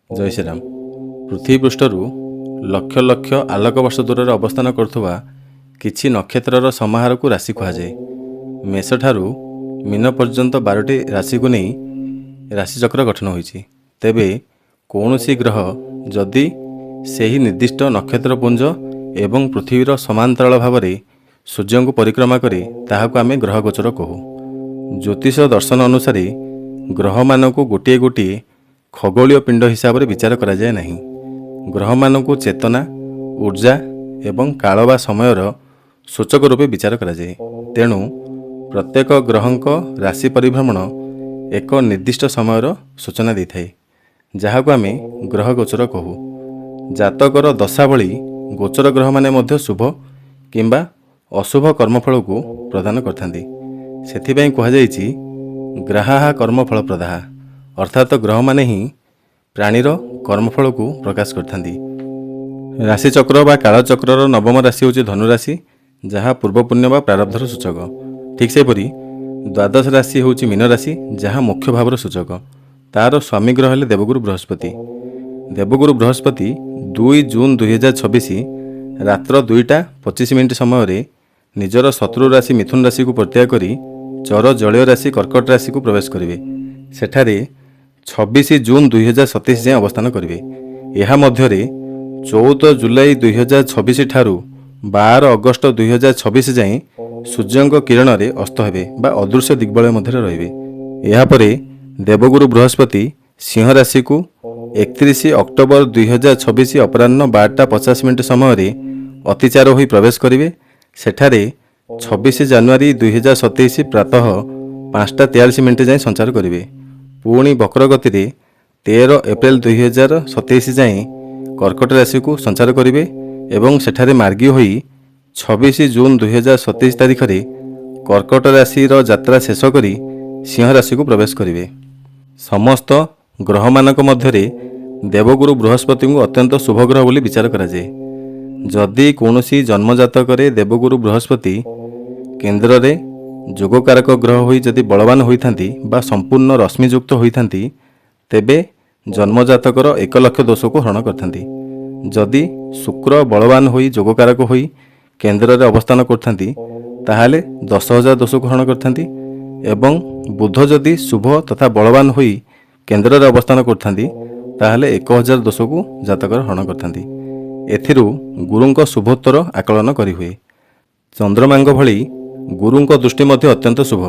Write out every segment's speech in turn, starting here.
ଜୟ ଶ୍ରୀରାମ। ପୃଥିବୀ ପୃଷ୍ଠରୁ ଲକ୍ଷ ଲକ୍ଷ ଆଲୋକ ବର୍ଷ ଦୂରରେ ଅବସ୍ଥାନ କରୁଥିବା କିଛି ନକ୍ଷତ୍ରର ସମାହାରକୁ ରାଶି କୁହାଯାଏ। ମେଷଠାରୁ ମୀନ ପର୍ଯ୍ୟନ୍ତ 12ଟି ରାଶିକୁ ନେଇ ରାଶିଚକ୍ର ଗଠନ ହୋଇଛି। ତେବେ କୌଣସି ଗ୍ରହ ଯଦି ସେହି ନିର୍ଦ୍ଦିଷ୍ଟ ନକ୍ଷତ୍ରପୁଞ୍ଜ ଏବଂ ପୃଥିବୀର ସମାନ୍ତରାଳ ଭାବରେ ସୂର୍ଯ୍ୟଙ୍କୁ ପରିକ୍ରମା କରେ, ତାହାକୁ ଆମେ ଗ୍ରହ ଗୋଚର କହୁ। ଜ୍ୟୋତିଷ ଦର୍ଶନ ଅନୁସାରେ ଗ୍ରହମାନଙ୍କୁ ଗୋଟିଏ ଗୋଟିଏ ଖଗୋଳୀୟ ପିଣ୍ଡ ହିସାବରେ ବିଚାର କରାଯାଏ ନାହିଁ। ଗ୍ରହମାନଙ୍କୁ ଚେତନା, ଉର୍ଜା ଏବଂ କାଳ ବା ସମୟର ସୂଚକ ରୂପେ ବିଚାର କରାଯାଏ। ତେଣୁ ପ୍ରତ୍ୟେକ ଗ୍ରହଙ୍କ ରାଶି ପରିଭ୍ରମଣ ଏକ ନିର୍ଦ୍ଦିଷ୍ଟ ସମୟର ସୂଚନା ଦେଇଥାଏ, ଯାହାକୁ ଆମେ ଗ୍ରହ ଗୋଚର କହୁ। ଜାତକର ଦଶା ଭଳି ଗୋଚର ଗ୍ରହମାନେ ମଧ୍ୟ ଶୁଭ କିମ୍ବା ଅଶୁଭ କର୍ମଫଳକୁ ପ୍ରଦାନ କରିଥାନ୍ତି। ସେଥିପାଇଁ କୁହାଯାଇଛି ଗ୍ରାହାହା କର୍ମଫଳ ପ୍ରଦାହା, ଅର୍ଥାତ ଗ୍ରହମାନେ ହିଁ ପ୍ରାଣୀର କର୍ମଫଳକୁ ପ୍ରକାଶ କରିଥାନ୍ତି। ରାଶିଚକ୍ର ବା କାଳଚକ୍ରର ନବମ ରାଶି ହେଉଛି ଧନୁରାଶି, ଯାହା ପୂର୍ବପୁଣ୍ୟ ବା ପ୍ରାରବ୍ଧର ସୂଚକ। ଠିକ୍ ସେହିପରି ଦ୍ୱାଦଶ ରାଶି ହେଉଛି ମୀନ ରାଶି, ଯାହା ମୁଖ୍ୟ ଭାବର ସୂଚକ। ତାର ସ୍ୱାମୀ ଗ୍ରହ ହେଲେ ଦେବଗୁରୁ ବୃହସ୍ପତି। ଦେବଗୁରୁ ବୃହସ୍ପତି 2 ଜୁନ 2026 ରାତ୍ର 2ଟା 25 ମିନିଟ୍ ସମୟରେ ନିଜର ଶତ୍ରୁ ରାଶି ମିଥୁନ ରାଶିକୁ ପରିତ୍ୟାଗ କରି ଚର ଜଳୀୟ ରାଶି କର୍କଟ ରାଶିକୁ ପ୍ରବେଶ କରିବେ। ସେଠାରେ 26 ଜୁନ 2027 ଯାଏଁ ଅବସ୍ଥାନ କରିବେ। ଏହା ମଧ୍ୟରେ 14 ଜୁଲାଇ 2026 ଠାରୁ 12 ଅଗଷ୍ଟ 2026 ଯାଏଁ ସୂର୍ଯ୍ୟଙ୍କ କିରଣରେ ଅସ୍ତ ହେବେ ବା ଅଦୃଶ୍ୟ ଦିଗ୍ବଳୟ ମଧ୍ୟରେ ରହିବେ। ଏହାପରେ ଦେବଗୁରୁ ବୃହସ୍ପତି ସିଂହ ରାଶିକୁ 31 ଅକ୍ଟୋବର 2026 ଅପରାହ୍ନ 12ଟା 50 ମିନିଟ୍ ସମୟରେ ଅତିଚାର ହୋଇ ପ୍ରବେଶ କରିବେ। ସେଠାରେ 26 ଜାନୁଆରୀ 2027 ପ୍ରାତଃ 5ଟା 43 ମିନିଟ୍ ଯାଏଁ ସଞ୍ଚାର କରିବେ। ପୁଣି ବକ୍ରଗତିରେ 13 ଏପ୍ରିଲ 2027 ଯାଏଁ କର୍କଟ ରାଶିକୁ ସଞ୍ଚାର କରିବେ ଏବଂ ସେଠାରେ ମାର୍ଗୀ ହୋଇ 26 ଜୁନ 2027 ତାରିଖରେ କର୍କଟ ରାଶିର ଯାତ୍ରା ଶେଷ କରି ସିଂହ ରାଶିକୁ ପ୍ରବେଶ କରିବେ। ସମସ୍ତ ଗ୍ରହମାନଙ୍କ ମଧ୍ୟରେ ଦେବଗୁରୁ ବୃହସ୍ପତିଙ୍କୁ ଅତ୍ୟନ୍ତ ଶୁଭ ଗ୍ରହ ବୋଲି ବିଚାର କରାଯାଏ। ଯଦି କୌଣସି ଜନ୍ମଜାତକରେ ଦେବଗୁରୁ ବୃହସ୍ପତି କେନ୍ଦ୍ରରେ ଯୋଗକାରକ ଗ୍ରହ ହୋଇ ଯଦି ବଳବାନ ହୋଇଥାନ୍ତି ବା ସମ୍ପୂର୍ଣ୍ଣ ରଶ୍ମିଯୁକ୍ତ ହୋଇଥାନ୍ତି, ତେବେ ଜନ୍ମଜାତକର 1 ଲକ୍ଷ ଦୋଷକୁ ହରଣ କରିଥାନ୍ତି। ଯଦି ଶୁକ୍ର ବଳବାନ ହୋଇ ଯୋଗକାରକ ହୋଇ କେନ୍ଦ୍ରରେ ଅବସ୍ଥାନ କରିଥାନ୍ତି, ତାହେଲେ 10,000 ଦୋଷକୁ ହରଣ କରିଥାନ୍ତି ଏବଂ ବୁଧ ଯଦି ଶୁଭ ତଥା ବଳବାନ ହୋଇ କେନ୍ଦ୍ରରେ ଅବସ୍ଥାନ କରିଥାନ୍ତି, ତାହେଲେ 1000 ଦୋଷକୁ ଜାତକର ହରଣ କରିଥାନ୍ତି। ଏଥିରୁ ଗୁରୁଙ୍କ ଶୁଭତ୍ୱର ଆକଳନ କରିହୁଏ। ଚନ୍ଦ୍ରମାଙ୍କ ଭଳି ଗୁରୁଙ୍କ ଦୃଷ୍ଟି ମଧ୍ୟ ଅତ୍ୟନ୍ତ ଶୁଭ।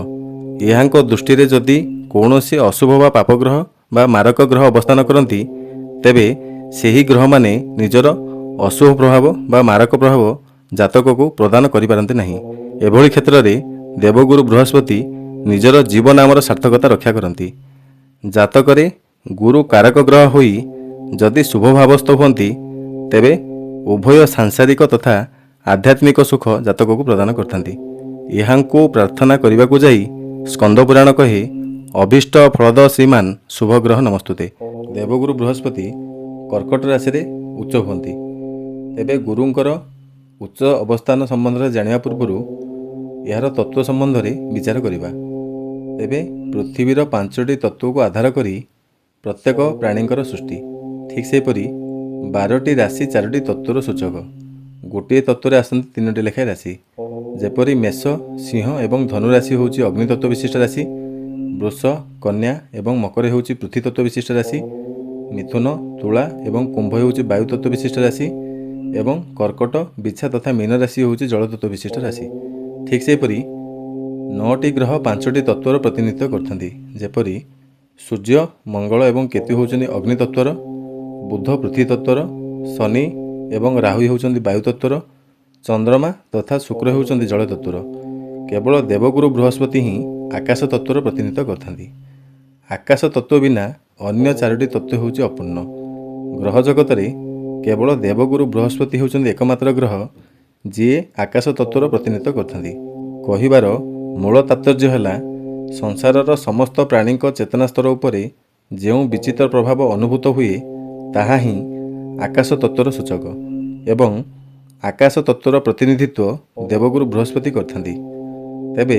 ଏହାଙ୍କ ଦୃଷ୍ଟିରେ ଯଦି କୌଣସି ଅଶୁଭ ବା ପାପଗ୍ରହ ବା ମାରକ ଗ୍ରହ ଅବସ୍ଥାନ କରନ୍ତି, ତେବେ ସେହି ଗ୍ରହମାନେ ନିଜର ଅଶୁଭ ପ୍ରଭାବ ବା ମାରକ ପ୍ରଭାବ ଜାତକକୁ ପ୍ରଦାନ କରିପାରନ୍ତି ନାହିଁ। ଏଭଳି କ୍ଷେତ୍ରରେ ଦେବଗୁରୁ ବୃହସ୍ପତି ନିଜର ଜୀବ ନାମର ସାର୍ଥକତା ରକ୍ଷା କରନ୍ତି। ଜାତକରେ ଗୁରୁ କାରକ ଗ୍ରହ ହୋଇ ଯଦି ଶୁଭ ଭାବସ୍ଥ ହୁଅନ୍ତି, ତେବେ ଉଭୟ ସାଂସାରିକ ତଥା ଆଧ୍ୟାତ୍ମିକ ସୁଖ ଜାତକକୁ ପ୍ରଦାନ କରିଥାନ୍ତି। ଏହାଙ୍କୁ ପ୍ରାର୍ଥନା କରିବାକୁ ଯାଇ ସ୍କନ୍ଦ ପୁରାଣ କହେ, "ଅଭୀଷ୍ଟ ଫଳଦ ଶ୍ରୀମାନ ଶୁଭ ଗ୍ରହ ନମସ୍ତୁତେ"। ଦେବଗୁରୁ ବୃହସ୍ପତି କର୍କଟ ରାଶିରେ ଉଚ୍ଚ ହୁଅନ୍ତି। ତେବେ ଗୁରୁଙ୍କର ଉଚ୍ଚ ଅବସ୍ଥାନ ସମ୍ବନ୍ଧରେ ଜାଣିବା ପୂର୍ବରୁ ଏହାର ତତ୍ତ୍ୱ ସମ୍ବନ୍ଧରେ ବିଚାର କରିବା। ତେବେ ପୃଥିବୀର ପାଞ୍ଚଟି ତତ୍ତ୍ୱକୁ ଆଧାର କରି ପ୍ରତ୍ୟେକ ପ୍ରାଣୀଙ୍କର ସୃଷ୍ଟି। ଠିକ୍ ସେହିପରି 12ଟି ରାଶି ଚାରୋଟି ତତ୍ତ୍ୱର ସୂଚକ। ଗୋଟିଏ ତତ୍ତ୍ୱରେ ଆସନ୍ତି ତିନୋଟି ଲେଖାଏଁ ରାଶି। ଯେପରି ମେଷ, ସିଂହ ଏବଂ ଧନୁ ରାଶି ହେଉଛି ଅଗ୍ନି ତତ୍ତ୍ୱ ବିଶିଷ୍ଟ ରାଶି। ବୃଷ, କନ୍ୟା ଏବଂ ମକର ହେଉଛି ପୃଥ୍ୱୀ ତତ୍ତ୍ୱ ବିଶିଷ୍ଟ ରାଶି। ମିଥୁନ, ତୁଳା ଏବଂ କୁମ୍ଭ ହେଉଛି ବାୟୁ ତତ୍ତ୍ୱ ବିଶିଷ୍ଟ ରାଶି ଏବଂ କର୍କଟ, ବିଛା ତଥା ମୀନ ରାଶି ହେଉଛି ଜଳ ତତ୍ତ୍ୱ ବିଶିଷ୍ଟ ରାଶି। ଠିକ୍ ସେହିପରି ନଅଟି ଗ୍ରହ ପାଞ୍ଚଟି ତତ୍ତ୍ୱର ପ୍ରତିନିଧିତ୍ୱ କରିଥାନ୍ତି। ଯେପରି ସୂର୍ଯ୍ୟ, ମଙ୍ଗଳ ଏବଂ କେତୁ ହେଉଛନ୍ତି ଅଗ୍ନି ତତ୍ତ୍ୱର, ବୁଧ ପୃଥ୍ୱୀ ତତ୍ତ୍ୱର, ଶନି ଏବଂ ରାହୁ ହେଉଛନ୍ତି ବାୟୁ ତତ୍ତ୍ୱର, ଚନ୍ଦ୍ରମା ତଥା ଶୁକ୍ର ହେଉଛନ୍ତି ଜଳ ତତ୍ତ୍ୱର। କେବଳ ଦେବଗୁରୁ ବୃହସ୍ପତି ହିଁ ଆକାଶ ତତ୍ତ୍ୱର ପ୍ରତିନିଧିତ୍ୱ କରିଥାନ୍ତି। ଆକାଶ ତତ୍ତ୍ୱ ବିନା ଅନ୍ୟ ଚାରୋଟି ତତ୍ତ୍ୱ ହେଉଛି ଅପୂର୍ଣ୍ଣ। ଗ୍ରହ ଜଗତରେ କେବଳ ଦେବଗୁରୁ ବୃହସ୍ପତି ହେଉଛନ୍ତି ଏକମାତ୍ର ଗ୍ରହ, ଯିଏ ଆକାଶ ତତ୍ତ୍ୱର ପ୍ରତିନିଧିତ୍ୱ କରିଥାନ୍ତି। କହିବାର ମୂଳ ତାତ୍ପର୍ଯ୍ୟ ହେଲା, ସଂସାରର ସମସ୍ତ ପ୍ରାଣୀଙ୍କ ଚେତନା ସ୍ତର ଉପରେ ଯେଉଁ ବିଚିତ୍ର ପ୍ରଭାବ ଅନୁଭୂତ ହୁଏ, ତାହା ହିଁ ଆକାଶ ତତ୍ତ୍ୱର ସୂଚକ ଏବଂ ଆକାଶ ତତ୍ତ୍ୱର ପ୍ରତିନିଧିତ୍ୱ ଦେବଗୁରୁ ବୃହସ୍ପତି କରିଥାନ୍ତି। ତେବେ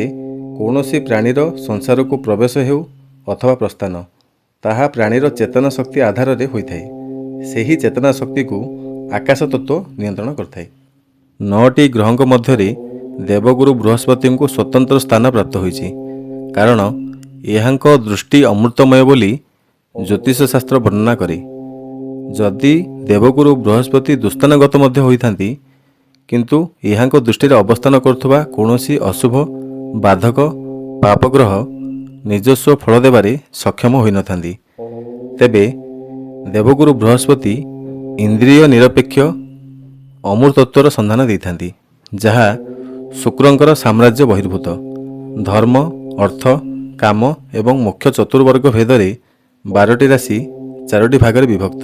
କୌଣସି ପ୍ରାଣୀର ସଂସାରକୁ ପ୍ରବେଶ ହେଉ ଅଥବା ପ୍ରସ୍ଥାନ, ତାହା ପ୍ରାଣୀର ଚେତନା ଶକ୍ତି ଆଧାରରେ ହୋଇଥାଏ। ସେହି ଚେତନା ଶକ୍ତିକୁ ଆକାଶ ତତ୍ତ୍ୱ ନିୟନ୍ତ୍ରଣ କରିଥାଏ। ନଅଟି ଗ୍ରହଙ୍କ ମଧ୍ୟରେ ଦେବଗୁରୁ ବୃହସ୍ପତିଙ୍କୁ ସ୍ୱତନ୍ତ୍ର ସ୍ଥାନ ପ୍ରାପ୍ତ ହୋଇଛି, କାରଣ ଏହାଙ୍କ ଦୃଷ୍ଟି ଅମୃତମୟ ବୋଲି ଜ୍ୟୋତିଷ ଶାସ୍ତ୍ର ବର୍ଣ୍ଣନା କରେ। ଯଦି ଦେବଗୁରୁ ବୃହସ୍ପତି ଦୁସ୍ଥାନଗତ ମଧ୍ୟ ହୋଇଥାନ୍ତି, କିନ୍ତୁ ଏହାଙ୍କ ଦୃଷ୍ଟିରେ ଅବସ୍ଥାନ କରୁଥିବା କୌଣସି ଅଶୁଭ ବାଧକ ପାପଗ୍ରହ ନିଜସ୍ୱ ଫଳ ଦେବାରେ ସକ୍ଷମ ହୋଇନଥାନ୍ତି। ତେବେ ଦେବଗୁରୁ ବୃହସ୍ପତି ଇନ୍ଦ୍ରିୟ ନିରପେକ୍ଷ ଅମୃତତ୍ୱର ସନ୍ଧାନ ଦେଇଥାନ୍ତି, ଯାହା ଶୁକ୍ରଙ୍କର ସାମ୍ରାଜ୍ୟ ବହିର୍ଭୂତ। ଧର୍ମ, ଅର୍ଥ, କାମ ଏବଂ ମୋକ୍ଷ ଚତୁର୍ବର୍ଗ ଭେଦରେ 12ଟି ରାଶି ଚାରୋଟି ଭାଗରେ ବିଭକ୍ତ।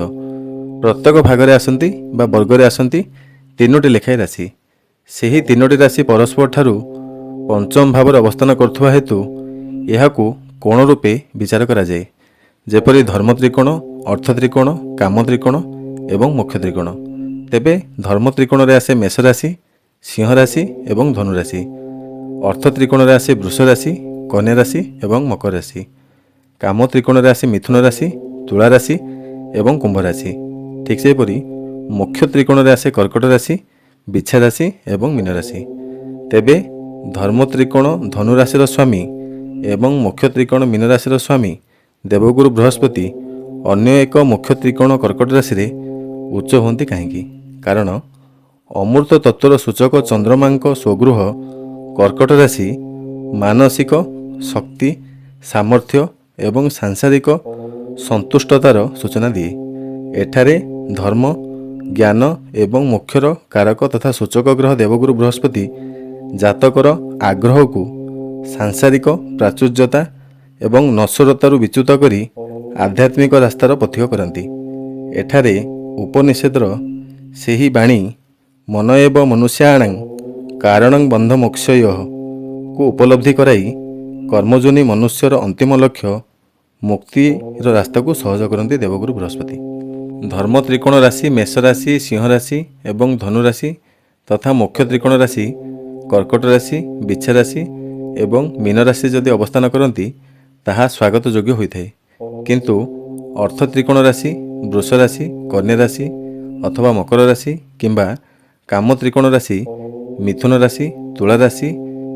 ପ୍ରତ୍ୟେକ ଭାଗରେ ଆସନ୍ତି ବା ବର୍ଗରେ ଆସନ୍ତି ତିନୋଟି ଲେଖାଏଁ ରାଶି। ସେହି ତିନୋଟି ରାଶି ପରସ୍ପର ଠାରୁ ପଞ୍ଚମ ଭାବରେ ଅବସ୍ଥାନ କରୁଥିବା ହେତୁ ଏହାକୁ କୋଣ ରୂପେ ବିଚାର କରାଯାଏ, ଯେପରି ଧର୍ମ ତ୍ରିକୋଣ, ଅର୍ଥ ତ୍ରିକୋଣ, କାମ ତ୍ରିକୋଣ ଏବଂ ମୋକ୍ଷ ତ୍ରିକୋଣ। ତେବେ ଧର୍ମ ତ୍ରିକୋଣରେ ଆସେ ମେଷ ରାଶି, ସିଂହ ରାଶି ଏବଂ ଧନୁ ରାଶି। ଅର୍ଥ ତ୍ରିକୋଣରେ ଆସେ ବୃଷ ରାଶି, କନ୍ୟା ରାଶି ଏବଂ ମକର ରାଶି। କାମ ତ୍ରିକୋଣରେ ଆସେ ମିଥୁନ ରାଶି, ତୁଳା ରାଶି ଏବଂ କୁମ୍ଭ ରାଶି। ଠିକ୍ ସେହିପରି ମୋକ୍ଷ ତ୍ରିକୋଣରେ ଆସେ କର୍କଟ ରାଶି, ବିଛା ରାଶି ଏବଂ ମୀନ ରାଶି। ତେବେ ଧର୍ମ ତ୍ରିକୋଣ ଧନୁ ରାଶିର ସ୍ୱାମୀ ଏବଂ ମୋକ୍ଷ ତ୍ରିକୋଣ ମୀନ ରାଶିର ସ୍ୱାମୀ ଦେବଗୁରୁ ବୃହସ୍ପତି ଅନ୍ୟ ଏକ ମୋକ୍ଷ ତ୍ରିକୋଣ କର୍କଟ ରାଶିରେ ଉଚ୍ଚ ହୁଅନ୍ତି କାହିଁକି? କାରଣ ଅମୃତ ତତ୍ତ୍ୱର ସୂଚକ ଚନ୍ଦ୍ରମାଙ୍କ ସ୍ୱଗୃହ କର୍କଟ ରାଶି ମାନସିକ ଶକ୍ତି, ସାମର୍ଥ୍ୟ ଏବଂ ସାଂସାରିକ ସନ୍ତୁଷ୍ଟତାର ସୂଚନା ଦିଏ। ଏଠାରେ ଧର୍ମ, ଜ୍ଞାନ ଏବଂ ମୋକ୍ଷର କାରକ ତଥା ସୂଚକ ଗ୍ରହ ଦେବଗୁରୁ ବୃହସ୍ପତି ଜାତକର ଆଗ୍ରହକୁ ସାଂସାରିକ ପ୍ରାଚୁର୍ଯ୍ୟତା ଏବଂ ନଶ୍ୱରତାରୁ ବିଚ୍ୟୁତ କରି ଆଧ୍ୟାତ୍ମିକ ରାସ୍ତାର ପଥିକ କରନ୍ତି। ଏଠାରେ ଉପନିଷଦର ସେହି ବାଣୀ ମନ ଏବ ମନୁଷ୍ୟାଣାଂ କାରଣଂ ବନ୍ଧ ମୋକ୍ଷୟଃ କୁ ଉପଲବ୍ଧି କରାଇ କର୍ମଯୋନି ମନୁଷ୍ୟର ଅନ୍ତିମ ଲକ୍ଷ୍ୟ ମୁକ୍ତିର ରାସ୍ତାକୁ ସହଜ କରନ୍ତି ଦେବଗୁରୁ ବୃହସ୍ପତି। ଧର୍ମ ତ୍ରିକୋଣ ରାଶି ମେଷ ରାଶି, ସିଂହ ରାଶି ଏବଂ ଧନୁ ରାଶି ତଥା ମୋକ୍ଷ ତ୍ରିକୋଣ ରାଶି କର୍କଟ ରାଶି, ବିଛା ରାଶି ଏବଂ ମୀନ ରାଶି ଯଦି ଅବସ୍ଥାନ କରନ୍ତି, ତାହା ସ୍ୱାଗତ ଯୋଗ୍ୟ ହୋଇଥାଏ। କିନ୍ତୁ ଅର୍ଥ ତ୍ରିକୋଣ ରାଶି ବୃଷ ରାଶି, କନ୍ୟା ରାଶି ଅଥବା ମକର ରାଶି କିମ୍ବା କାମ ତ୍ରିକୋଣ ରାଶି ମିଥୁନ ରାଶି, ତୁଳା ରାଶି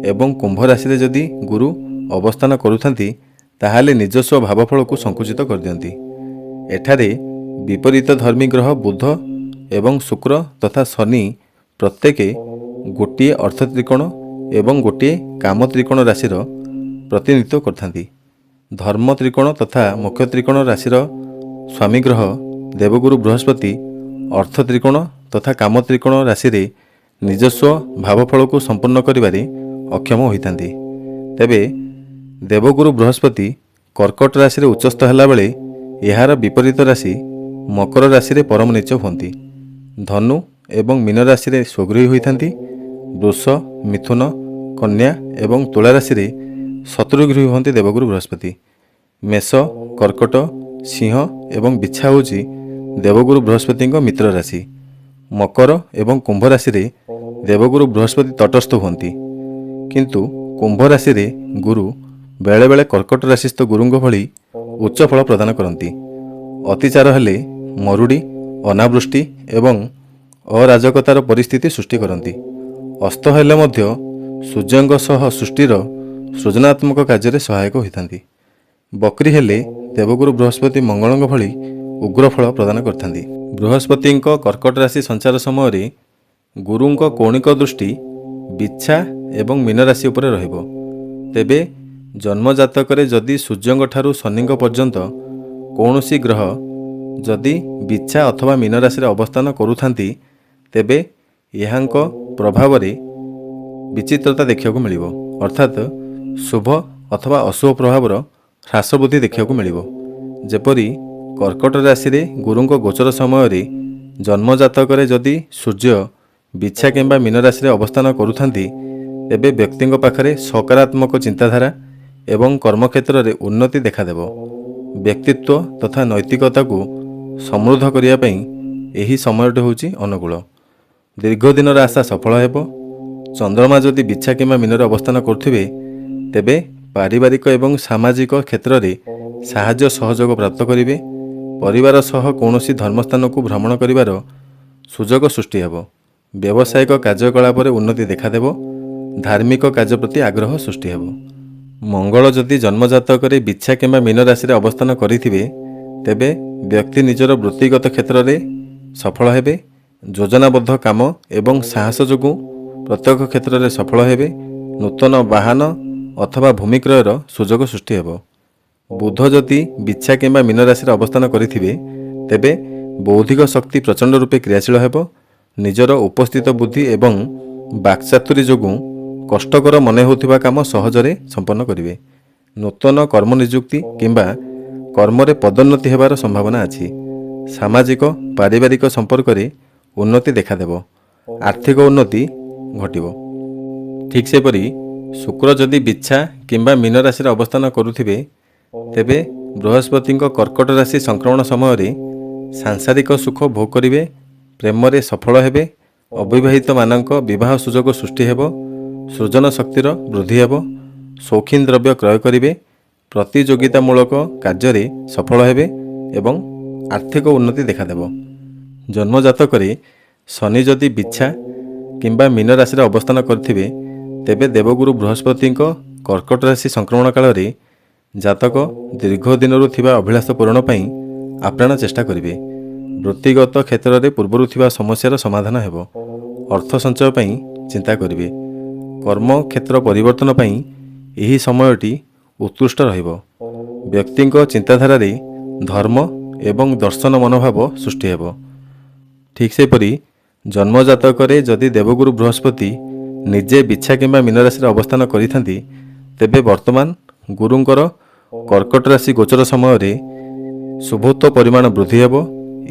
ଏବଂ କୁମ୍ଭ ରାଶିରେ ଯଦି ଗୁରୁ ଅବସ୍ଥାନ କରୁଥାନ୍ତି, ତାହେଲେ ନିଜସ୍ୱ ଭାବଫଳକୁ ସଂକୁଚିତ କରିଦିଅନ୍ତି। ଏଠାରେ ବିପରୀତ ଧର୍ମୀ ଗ୍ରହ ବୁଧ ଏବଂ ଶୁକ୍ର ତଥା ଶନି ପ୍ରତ୍ୟେକେ ଗୋଟିଏ ଅର୍ଥ ତ୍ରିକୋଣ ଏବଂ ଗୋଟିଏ କାମ ତ୍ରିକୋଣ ରାଶିର ପ୍ରତିନିଧିତ୍ୱ କରିଥାନ୍ତି। ଧର୍ମ ତ୍ରିକୋଣ ତଥା ମୋକ୍ଷ ତ୍ରିକୋଣ ରାଶିର ସ୍ୱାମୀ ଗ୍ରହ ଦେବଗୁରୁ ବୃହସ୍ପତି ଅର୍ଥ ତ୍ରିକୋଣ ତଥା କାମ ତ୍ରିକୋଣ ରାଶିରେ ନିଜସ୍ୱ ଭାବଫଳକୁ ସମ୍ପୂର୍ଣ୍ଣ କରିବାରେ ଅକ୍ଷମ ହୋଇଥାନ୍ତି। ତେବେ ଦେବଗୁରୁ ବୃହସ୍ପତି କର୍କଟ ରାଶିରେ ଉଚ୍ଚସ୍ଥ ହେଲାବେଳେ ଏହାର ବିପରୀତ ରାଶି ମକର ରାଶିରେ ପରମ ନୀଚ ହୁଅନ୍ତି। ଧନୁ ଏବଂ ମୀନ ରାଶିରେ ସ୍ୱଗୃହୀ ହୋଇଥାନ୍ତି। ବୃଷ, ମିଥୁନ, କନ୍ୟା ଏବଂ ତୁଳା ରାଶିରେ ଶତ୍ରୁଗୃହୀ ହୁଅନ୍ତି ଦେବଗୁରୁ ବୃହସ୍ପତି। ମେଷ, କର୍କଟ, ସିଂହ ଏବଂ ବିଛା ହେଉଛି ଦେବଗୁରୁ ବୃହସ୍ପତିଙ୍କ ମିତ୍ର ରାଶି। ମକର ଏବଂ କୁମ୍ଭ ରାଶିରେ ଦେବଗୁରୁ ବୃହସ୍ପତି ତଟସ୍ଥ ହୁଅନ୍ତି। କିନ୍ତୁ କୁମ୍ଭ ରାଶିରେ ଗୁରୁ ବେଳେବେଳେ କର୍କଟ ରାଶିସ୍ଥ ଗୁରୁଙ୍କ ଭଳି ଉଚ୍ଚ ଫଳ ପ୍ରଦାନ କରନ୍ତି। ଅତିଚାର ହେଲେ ମରୁଡ଼ି, ଅନାବୃଷ୍ଟି ଏବଂ ଅରାଜକତାର ପରିସ୍ଥିତି ସୃଷ୍ଟି କରନ୍ତି। ଅସ୍ତ ହେଲେ ମଧ୍ୟ ସୂର୍ଯ୍ୟଙ୍କ ସହ ସୃଷ୍ଟିର ସୃଜନାତ୍ମକ କାର୍ଯ୍ୟରେ ସହାୟକ ହୋଇଥାନ୍ତି। ବକ୍ରି ହେଲେ ଦେବଗୁରୁ ବୃହସ୍ପତି ମଙ୍ଗଳଙ୍କ ଭଳି ଉଗ୍ର ଫଳ ପ୍ରଦାନ କରିଥାନ୍ତି। ବୃହସ୍ପତିଙ୍କ କର୍କଟ ରାଶି ସଞ୍ଚାର ସମୟରେ ଗୁରୁଙ୍କ କୌଣିକ ଦୃଷ୍ଟି ବିଛା ଏବଂ ମୀନ ରାଶି ଉପରେ ରହିବ। ତେବେ ଜନ୍ମଜାତକରେ ଯଦି ସୂର୍ଯ୍ୟଙ୍କ ଠାରୁ ଶନିଙ୍କ ପର୍ଯ୍ୟନ୍ତ କୌଣସି ଗ୍ରହ ଯଦି ବିଛା ଅଥବା ମୀନ ରାଶିରେ ଅବସ୍ଥାନ କରୁଥାନ୍ତି, ତେବେ ଏହାଙ୍କ ପ୍ରଭାବରେ ବିଚିତ୍ରତା ଦେଖିବାକୁ ମିଳିବ, ଅର୍ଥାତ୍ ଶୁଭ ଅଥବା ଅଶୁଭ ପ୍ରଭାବର ହ୍ରାସ ବୃଦ୍ଧି ଦେଖିବାକୁ ମିଳିବ। ଯେପରି କର୍କଟ ରାଶିରେ ଗୁରୁଙ୍କ ଗୋଚର ସମୟରେ ଜନ୍ମଜାତକରେ ଯଦି ସୂର୍ଯ୍ୟ ବିଛା କିମ୍ବା ମୀନ ରାଶିରେ ଅବସ୍ଥାନ କରୁଥାନ୍ତି, ତେବେ ବ୍ୟକ୍ତିଙ୍କ ପାଖରେ ସକାରାତ୍ମକ ଚିନ୍ତାଧାରା ଏବଂ କର୍ମକ୍ଷେତ୍ରରେ ଉନ୍ନତି ଦେଖାଦେବ। ବ୍ୟକ୍ତିତ୍ୱ ତଥା ନୈତିକତାକୁ ସମୃଦ୍ଧ କରିବା ପାଇଁ ଏହି ସମୟଟି ହେଉଛି ଅନୁକୂଳ। ଦୀର୍ଘ ଦିନର ଆଶା ସଫଳ ହେବ। ଚନ୍ଦ୍ରମା ଯଦି ବିଛା କିମ୍ବା ମୀନରେ ଅବସ୍ଥାନ କରୁଥିବେ, ତେବେ ପାରିବାରିକ ଏବଂ ସାମାଜିକ କ୍ଷେତ୍ରରେ ସାହାଯ୍ୟ ସହଯୋଗ ପ୍ରାପ୍ତ କରିବେ। ପରିବାର ସହ କୌଣସି ଧର୍ମସ୍ଥାନକୁ ଭ୍ରମଣ କରିବାର ସୁଯୋଗ ସୃଷ୍ଟି ହେବ। ବ୍ୟବସାୟିକ କାର୍ଯ୍ୟକଳାପରେ ଉନ୍ନତି ଦେଖାଦେବ। ଧାର୍ମିକ କାର୍ଯ୍ୟ ପ୍ରତି ଆଗ୍ରହ ସୃଷ୍ଟି ହେବ। ମଙ୍ଗଳ ଯଦି ଜନ୍ମଜାତକରେ ବିଛା କିମ୍ବା ମୀନ ରାଶିରେ ଅବସ୍ଥାନ କରିଥିବେ, ତେବେ ବ୍ୟକ୍ତି ନିଜର ବୃତ୍ତିଗତ କ୍ଷେତ୍ରରେ ସଫଳ ହେବେ। ଯୋଜନାବଦ୍ଧ କାମ ଏବଂ ସାହସ ଯୋଗୁଁ ପ୍ରତ୍ୟେକ କ୍ଷେତ୍ରରେ ସଫଳ ହେବେ। ନୂତନ ବାହନ ଅଥବା ଭୂମି କ୍ରୟର ସୁଯୋଗ ସୃଷ୍ଟି ହେବ। ବୁଧ ଯଦି ବିଛା କିମ୍ବା ମୀନ ରାଶିରେ ଅବସ୍ଥାନ କରିଥିବେ, ତେବେ ବୌଦ୍ଧିକ ଶକ୍ତି ପ୍ରଚଣ୍ଡ ରୂପେ କ୍ରିୟାଶୀଳ ହେବ। ନିଜର ଉପସ୍ଥିତ ବୁଦ୍ଧି ଏବଂ ବାକ୍ଚାତୁରୀ ଯୋଗୁଁ କଷ୍ଟକର ମନେ ହେଉଥିବା କାମ ସହଜରେ ସମ୍ପନ୍ନ କରିବେ। ନୂତନ କର୍ମନିଯୁକ୍ତି କିମ୍ବା କର୍ମରେ ପଦୋନ୍ନତି ହେବାର ସମ୍ଭାବନା ଅଛି। ସାମାଜିକ ପାରିବାରିକ ସମ୍ପର୍କରେ ଉନ୍ନତି ଦେଖାଦେବ। ଆର୍ଥିକ ଉନ୍ନତି ଘଟିବ। ଠିକ୍ ସେପରି ଶୁକ୍ର ଯଦି ବିଛା କିମ୍ବା ମୀନ ରାଶିରେ ଅବସ୍ଥାନ କରୁଥିବେ, ତେବେ ବୃହସ୍ପତିଙ୍କ କର୍କଟ ରାଶି ସଂକ୍ରମଣ ସମୟରେ ସାଂସାରିକ ସୁଖ ଭୋଗ କରିବେ। ପ୍ରେମରେ ସଫଳ ହେବେ। ଅବିବାହିତମାନଙ୍କ ବିବାହ ସୁଯୋଗ ସୃଷ୍ଟି ହେବ। ସୃଜନ ଶକ୍ତିର ବୃଦ୍ଧି ହେବ। ଶୌଖିନ ଦ୍ରବ୍ୟ କ୍ରୟ କରିବେ। ପ୍ରତିଯୋଗିତାମୂଳକ କାର୍ଯ୍ୟରେ ସଫଳ ହେବେ ଏବଂ ଆର୍ଥିକ ଉନ୍ନତି ଦେଖାଦେବ। ଜନ୍ମଜାତକରେ ଶନି ଯଦି ବିଛା କିମ୍ବା ମୀନ ରାଶିରେ ଅବସ୍ଥାନ କରିଥିବେ, ତେବେ ଦେବଗୁରୁ ବୃହସ୍ପତିଙ୍କ କର୍କଟ ରାଶି ସଂକ୍ରମଣ କାଳରେ ଜାତକ ଦୀର୍ଘ ଦିନରୁ ଥିବା ଅଭିଳାଷ ପୂରଣ ପାଇଁ ଆପ୍ରାଣ ଚେଷ୍ଟା କରିବେ। ବୃତ୍ତିଗତ କ୍ଷେତ୍ରରେ ପୂର୍ବରୁ ଥିବା ସମସ୍ୟାର ସମାଧାନ ହେବ। ଅର୍ଥ ସଞ୍ଚୟ ପାଇଁ ଚିନ୍ତା କରିବେ। କର୍ମକ୍ଷେତ୍ର ପରିବର୍ତ୍ତନ ପାଇଁ ଏହି ସମୟଟି ଉତ୍କୃଷ୍ଟ ରହିବ। ବ୍ୟକ୍ତିଙ୍କ ଚିନ୍ତାଧାରାରେ ଧର୍ମ ଏବଂ ଦର୍ଶନ ମନୋଭାବ ସୃଷ୍ଟି ହେବ। ଠିକ୍ ସେହିପରି ଜନ୍ମଜାତକରେ ଯଦି ଦେବଗୁରୁ ବୃହସ୍ପତି ନିଜେ ବିଛା କିମ୍ବା ମୀନ ରାଶିରେ ଅବସ୍ଥାନ କରିଥାନ୍ତି, ତେବେ ବର୍ତ୍ତମାନ ଗୁରୁଙ୍କର କର୍କଟ ରାଶି ଗୋଚର ସମୟରେ ଶୁଭତ୍ୱ ପରିମାଣ ବୃଦ୍ଧି ହେବ।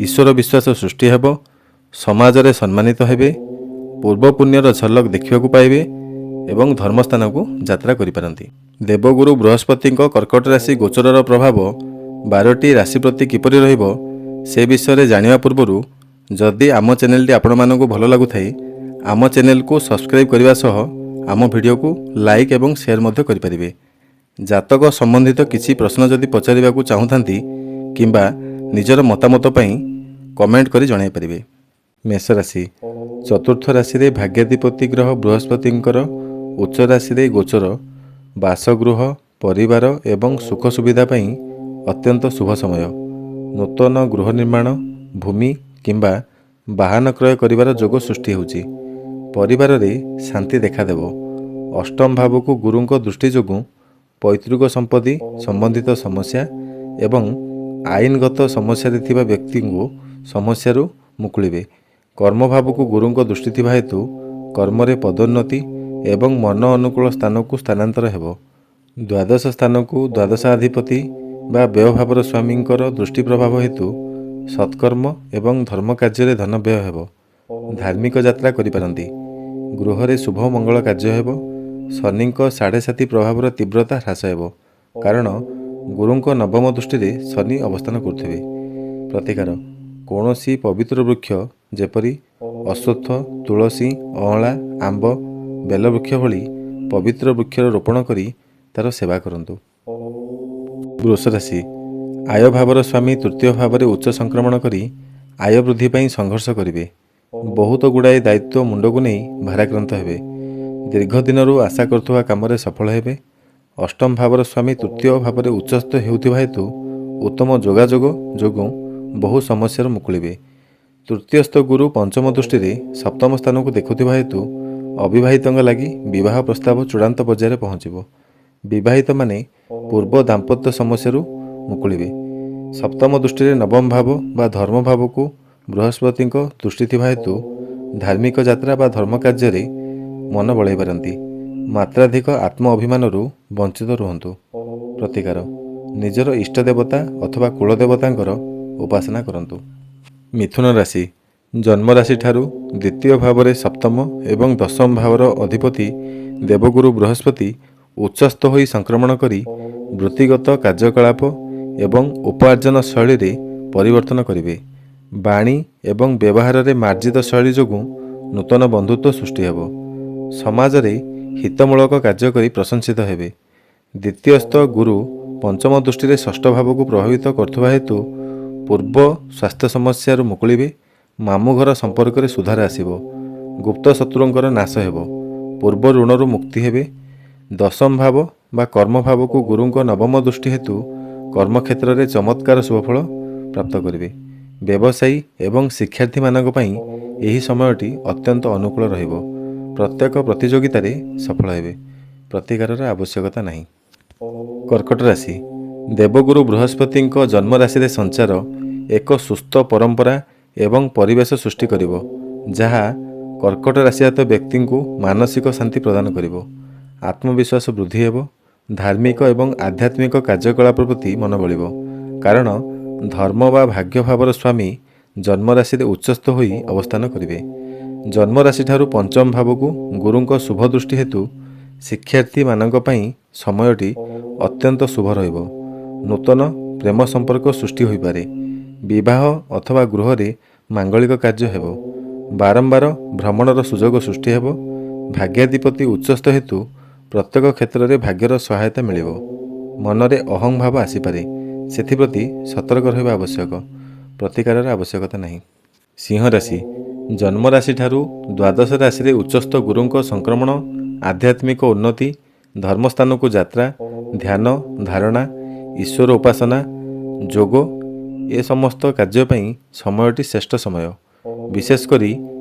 ଈଶ୍ୱର ବିଶ୍ୱାସ ସୃଷ୍ଟି ହେବ। ସମାଜରେ ସମ୍ମାନିତ ହେବେ। ପୂର୍ବ ପୁଣ୍ୟର ଝଲକ ଦେଖିବାକୁ ପାଇବେ ଏବଂ ଧର୍ମସ୍ଥାନକୁ ଯାତ୍ରା କରିପାରନ୍ତି। ଦେବଗୁରୁ ବୃହସ୍ପତିଙ୍କ କର୍କଟ ରାଶି ଗୋଚରର ପ୍ରଭାବ 12ଟି ରାଶି ପ୍ରତି କିପରି ରହିବ, ସେ ବିଷୟରେ ଜାଣିବା ପୂର୍ବରୁ ଯଦି ଆମ ଚ୍ୟାନେଲଟି ଆପଣମାନଙ୍କୁ ଭଲ ଲାଗୁଥାଏ, ଆମ ଚ୍ୟାନେଲକୁ ସବସ୍କ୍ରାଇବ୍ କରିବା ସହ ଆମ ଭିଡ଼ିଓକୁ ଲାଇକ୍ ଏବଂ ସେୟାର ମଧ୍ୟ କରିପାରିବେ। ଜାତକ ସମ୍ବନ୍ଧିତ କିଛି ପ୍ରଶ୍ନ ଯଦି ପଚାରିବାକୁ ଚାହୁଁଥାନ୍ତି କିମ୍ବା ନିଜର ମତାମତ ପାଇଁ କମେଣ୍ଟ କରି ଜଣାଇ ପାରିବେ। ମେଷ ରାଶି, ଚତୁର୍ଥ ରାଶିରେ ଭାଗ୍ୟାଧିପତି ଗ୍ରହ ବୃହସ୍ପତିଙ୍କର ଉଚ୍ଚ ରାଶିରେ ଗୋଚର ବାସଗୃହ, ପରିବାର ଏବଂ ସୁଖ ସୁବିଧା ପାଇଁ ଅତ୍ୟନ୍ତ ଶୁଭ ସମୟ। ନୂତନ ଗୃହ ନିର୍ମାଣ, ଭୂମି କିମ୍ବା ବାହନ କ୍ରୟ କରିବାର ଯୋଗ ସୃଷ୍ଟି ହେଉଛି। ପରିବାରରେ ଶାନ୍ତି ଦେଖାଦେବ। ଅଷ୍ଟମ ଭାବକୁ ଗୁରୁଙ୍କ ଦୃଷ୍ଟି ଯୋଗୁଁ ପୈତୃକ ସମ୍ପତ୍ତି ସମ୍ବନ୍ଧିତ ସମସ୍ୟା ଏବଂ ଆଇନଗତ ସମସ୍ୟାରେ ଥିବା ବ୍ୟକ୍ତିଙ୍କୁ ସମସ୍ୟାରୁ ମୁକୁଳିବେ। କର୍ମଭାବକୁ ଗୁରୁଙ୍କ ଦୃଷ୍ଟି ଥିବା ହେତୁ କର୍ମରେ ପଦୋନ୍ନତି ଏବଂ ମନ ଅନୁକୂଳ ସ୍ଥାନକୁ ସ୍ଥାନାନ୍ତର ହେବ। ଦ୍ୱାଦଶ ସ୍ଥାନକୁ ଦ୍ୱାଦଶାଧିପତି ବା ବ୍ୟୟଭାବର ସ୍ୱାମୀଙ୍କର ଦୃଷ୍ଟି ପ୍ରଭାବ ହେତୁ ସତ୍କର୍ମ ଏବଂ ଧର୍ମ କାର୍ଯ୍ୟରେ ଧନ ବ୍ୟୟ ହେବ। ଧାର୍ମିକ ଯାତ୍ରା କରିପାରନ୍ତି। ଗୃହରେ ଶୁଭ ମଙ୍ଗଳ କାର୍ଯ୍ୟ ହେବ। ଶନିଙ୍କ ସାଢ଼େ ସାତି ପ୍ରଭାବର ତୀବ୍ରତା ହ୍ରାସ ହେବ, କାରଣ ଗୁରୁଙ୍କ ନବମ ଦୃଷ୍ଟିରେ ଶନି ଅବସ୍ଥାନ କରୁଥିବେ। ପ୍ରତିକାର, କୌଣସି ପବିତ୍ର ବୃକ୍ଷ ଯେପରି ଅଶ୍ୱତ୍ଥ, ତୁଳସୀ, ଅଁଳା, ଆମ୍ବ, ବେଲ ବୃକ୍ଷ ଭଳି ପବିତ୍ର ବୃକ୍ଷର ରୋପଣ କରି ତା'ର ସେବା କରନ୍ତୁ। ବୃଷ ରାଶି, ଆୟ ଭାବର ସ୍ୱାମୀ ତୃତୀୟ ଭାବରେ ଉଚ୍ଚ ସଂକ୍ରମଣ କରି ଆୟ ବୃଦ୍ଧି ପାଇଁ ସଂଘର୍ଷ କରିବେ। ବହୁତ ଗୁଡ଼ାଏ ଦାୟିତ୍ୱ ମୁଣ୍ଡକୁ ନେଇ ଭାରାକ୍ରାନ୍ତ ହେବେ। ଦୀର୍ଘ ଦିନରୁ ଆଶା କରୁଥିବା କାମରେ ସଫଳ ହେବେ। ଅଷ୍ଟମ ଭାବର ସ୍ୱାମୀ ତୃତୀୟ ଭାବରେ ଉଚ୍ଚସ୍ଥ ହେଉଥିବା ହେତୁ ଉତ୍ତମ ଯୋଗାଯୋଗ ଯୋଗୁଁ ବହୁ ସମସ୍ୟାରୁ ମୁକୁଳିବେ। ତୃତୀୟସ୍ଥ ଗୁରୁ ପଞ୍ଚମ ଦୃଷ୍ଟିରେ ସପ୍ତମ ସ୍ଥାନକୁ ଦେଖୁଥିବା ହେତୁ ଅବିବାହିତଙ୍କ ଲାଗି ବିବାହ ପ୍ରସ୍ତାବ ଚୂଡ଼ାନ୍ତ ପର୍ଯ୍ୟାୟରେ ପହଞ୍ଚିବ। ବିବାହିତମାନେ ପୂର୍ବ ଦାମ୍ପତ୍ୟ ସମସ୍ୟାରୁ ମୁକୁଳିବେ। ସପ୍ତମ ଦୃଷ୍ଟିରେ ନବମ ଭାବ ବା ଧର୍ମ ଭାବକୁ ବୃହସ୍ପତିଙ୍କ ଦୃଷ୍ଟି ଥିବା ହେତୁ ଧାର୍ମିକ ଯାତ୍ରା ବା ଧର୍ମ କାର୍ଯ୍ୟରେ ମନ ବଳାଇ ପାରନ୍ତି। ମାତ୍ରାଧିକ ଆତ୍ମ ଅଭିମାନରୁ ବଞ୍ଚିତ ରୁହନ୍ତୁ। ପ୍ରତିକାର, ନିଜର ଇଷ୍ଟ ଦେବତା ଅଥବା କୁଳଦେବତାଙ୍କର ଉପାସନା କରନ୍ତୁ। ମିଥୁନ ରାଶି, ଜନ୍ମରାଶିଠାରୁ ଦ୍ୱିତୀୟ ଭାବରେ ସପ୍ତମ ଏବଂ ଦଶମ ଭାବର ଅଧିପତି ଦେବଗୁରୁ ବୃହସ୍ପତି ଉଚ୍ଚସ୍ଥ ହୋଇ ସଂକ୍ରମଣ କରି ବୃତ୍ତିଗତ କାର୍ଯ୍ୟକଳାପ ଏବଂ ଉପାର୍ଜନ ଶୈଳୀରେ ପରିବର୍ତ୍ତନ କରିବେ। ବାଣୀ ଏବଂ ବ୍ୟବହାରରେ ମାର୍ଜିତ ଶୈଳୀ ଯୋଗୁଁ ନୂତନ ବନ୍ଧୁତ୍ୱ ସୃଷ୍ଟି ହେବ। ସମାଜରେ ହିତମୂଳକ କାର୍ଯ୍ୟ କରି ପ୍ରଶଂସିତ ହେବେ। ଦ୍ୱିତୀୟସ୍ଥ ଗୁରୁ ପଞ୍ଚମ ଦୃଷ୍ଟିରେ ଷଷ୍ଠ ଭାବକୁ ପ୍ରଭାବିତ କରୁଥିବା ହେତୁ ପୂର୍ବ ସ୍ୱାସ୍ଥ୍ୟ ସମସ୍ୟାରୁ ମୁକୁଳିବେ। ମାମୁଁ ଘର ସମ୍ପର୍କରେ ସୁଧାର ଆସିବ। ଗୁପ୍ତ ଶତ୍ରୁଙ୍କର ନାଶ ହେବ। ପୂର୍ବ ଋଣରୁ ମୁକ୍ତି ହେବେ। ଦଶମ ଭାବ ବା କର୍ମଭାବକୁ ଗୁରୁଙ୍କ ନବମ ଦୃଷ୍ଟି ହେତୁ କର୍ମକ୍ଷେତ୍ରରେ ଚମତ୍କାର ଶୁଭଫଳ ପ୍ରାପ୍ତ କରିବେ। ବ୍ୟବସାୟୀ ଏବଂ ଶିକ୍ଷାର୍ଥୀମାନଙ୍କ ପାଇଁ ଏହି ସମୟଟି ଅତ୍ୟନ୍ତ ଅନୁକୂଳ ରହିବ। ପ୍ରତ୍ୟେକ ପ୍ରତିଯୋଗିତାରେ ସଫଳ ହେବେ। ପ୍ରତିକାରର ଆବଶ୍ୟକତା ନାହିଁ। କର୍କଟ ରାଶି, ଦେବଗୁରୁ ବୃହସ୍ପତିଙ୍କ ଜନ୍ମରାଶିରେ ସଞ୍ଚାର ଏକ ସୁସ୍ଥ ପରମ୍ପରା ଏବଂ ପରିବେଶ ସୃଷ୍ଟି କରିବ, ଯାହା କର୍କଟ ରାଶିଜାତ ବ୍ୟକ୍ତିଙ୍କୁ ମାନସିକ ଶାନ୍ତି ପ୍ରଦାନ କରିବ। ଆତ୍ମବିଶ୍ୱାସ ବୃଦ୍ଧି ହେବ। ଧାର୍ମିକ ଏବଂ ଆଧ୍ୟାତ୍ମିକ କାର୍ଯ୍ୟକଳାପ ପ୍ରତି ମନ ବଳିବ, କାରଣ ଧର୍ମ ବା ଭାଗ୍ୟ ଭାବର ସ୍ୱାମୀ ଜନ୍ମରାଶିରେ ଉଚ୍ଚସ୍ଥ ହୋଇ ଅବସ୍ଥାନ କରିବେ। ଜନ୍ମରାଶିଠାରୁ ପଞ୍ଚମ ଭାବକୁ ଗୁରୁଙ୍କ ଶୁଭ ଦୃଷ୍ଟି ହେତୁ ଶିକ୍ଷାର୍ଥୀମାନଙ୍କ ପାଇଁ ସମୟଟି ଅତ୍ୟନ୍ତ ଶୁଭ ରହିବ। ନୂତନ ପ୍ରେମ ସମ୍ପର୍କ ସୃଷ୍ଟି ହୋଇପାରେ। ବିବାହ ଅଥବା ଗୃହରେ ମାଙ୍ଗଳିକ କାର୍ଯ୍ୟ ହେବ। ବାରମ୍ବାର ଭ୍ରମଣର ସୁଯୋଗ ସୃଷ୍ଟି ହେବ। ଭାଗ୍ୟାଧିପତି ଉଚ୍ଚସ୍ଥ ହେତୁ ପ୍ରତ୍ୟେକ କ୍ଷେତ୍ରରେ ଭାଗ୍ୟର ସହାୟତା ମିଳିବ। ମନରେ ଅହଂଭାବ ଆସିପାରେ, ସେଥିପ୍ରତି ସତର୍କ ରହିବା ଆବଶ୍ୟକ। ପ୍ରତିକାରର ଆବଶ୍ୟକତା ନାହିଁ। ସିଂହ ରାଶି, ଜନ୍ମରାଶିଠାରୁ ଦ୍ୱାଦଶ ରାଶିରେ ଉଚ୍ଚସ୍ଥ ଗୁରୁଙ୍କ ସଂକ୍ରମଣ ଆଧ୍ୟାତ୍ମିକ ଉନ୍ନତି, ଧର୍ମସ୍ଥାନକୁ ଯାତ୍ରା, ଧ୍ୟାନ ଧାରଣା, ଈଶ୍ୱର ଉପାସନା, ଯୋଗ ଏ ସମସ୍ତ କାର୍ଯ୍ୟ ପାଇଁ ସମୟଟି ଶ୍ରେଷ୍ଠ ସମୟ। ବିଶେଷ କରି